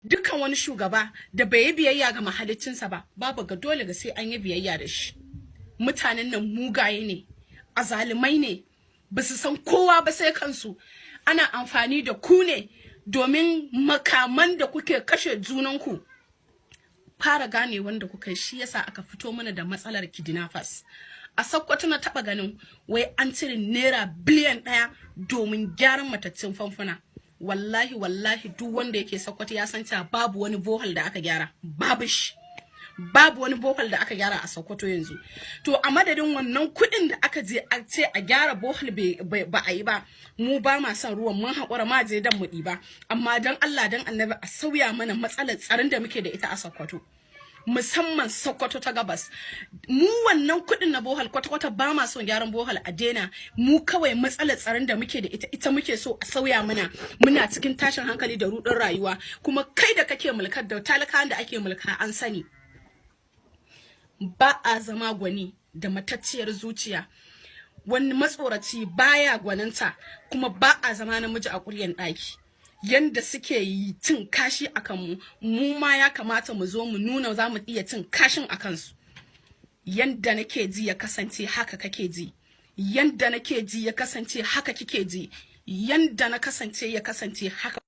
Dukkan wani shugaba da bai yi biyayya ga mahaliccinsa ba, babu ga dole ga sai an yi biyayya da shi. Mutanen nan mugaye ne, azalumai ne, ba su san kowa ba sai kansu. Ana amfani da ku ne domin makaman da kuke kashe junanku. Fara gane wanda kuka yi, shi yasa aka fito mana da matsalar kidnappers. A Sokoto na taba ganin wai an cire ₦1 biliyan domin gyaran matattun famfuna. Wallahi, wallahi, duk wanda yake Sokoto ya san cewa babu wani borehole da aka gyara. Babu shi, babu wani borehole da aka gyara a Sokoto yanzu. To, a madadin wannan kuɗin da aka je a ce a gyara borehole, ba a yi ba. Mu ba ma son ruwan, mun haƙura ma je dan mu ɗiba, amma dan Allah dan Annabi a sauya mana matsalar tsaron da muke da ita a Sokoto, musamman Sokoto ta Gabas. Mu wannan kuɗin na borehole kwata-kwata ba ma son gyaran borehole, a daina. Mu kawai matsalar tsaron da muke da ita, ita muke so a sauya mana. Muna cikin tashin hankali da rudin rayuwa. Kuma kai da kake mulkar da talakawan da ake mulka, an sani ba a zama gwani da matacciyar zuciya. Wani matsoraci baya gwaninta, kuma ba a zama namiji a ƙuryan ɗaki. Yanda suke yi cin kashi a kanmu, mu ma ya kamata mu zo mu nuna za mu iya cin kashin a kansu. Yanda nake ji ya kasance haka kake ji, yanda nake ji ya kasance haka kike ji, yanda na kasance ya kasance haka.